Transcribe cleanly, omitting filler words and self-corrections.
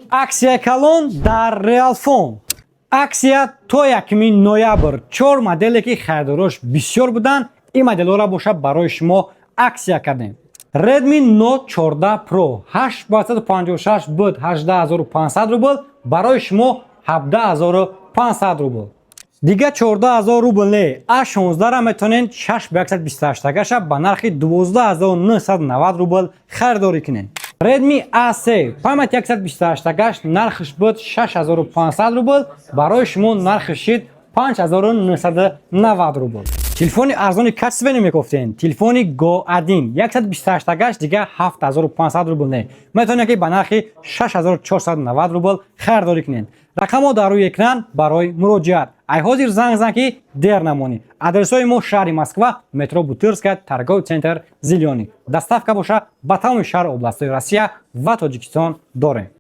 Аксия калон дар Реалфон. Аксия то 1 ноябр. Чор моделе, ки харидорош бисёр буданд, ин моделҳоро боша барои шумо аксия кардем. Redmi Note 14 Pro 856 буд 18 500 рубл, барои шумо 17 500 рубл. Дига 14 000 рубл не, A16-ра метавонед 6 128 гаша ба нархи 12 990 рубл харидорӣ кунед. Redmi A3 память 128 гаш нархш буд 6500 рубл, барои шумо нархи шид 5990 рубл. Телефони арзони качественный мегуфтен, телефони Go 1 128 гаш дига 7500 рубл не, метавонед, ки ба нархи 6490 рубл харидорӣ кунед. Рақамҳо дар рӯи экран барои муроҷиат. Ай ҳозир занг зан, ки дер намонӣ. Адресҳои мо: шаҳри Москва, метро Бутырская, торговый центр «Зелёный». Доставка боша ба тамоми шаҳр, областҳои Россия ва Тоҷикистон дорем.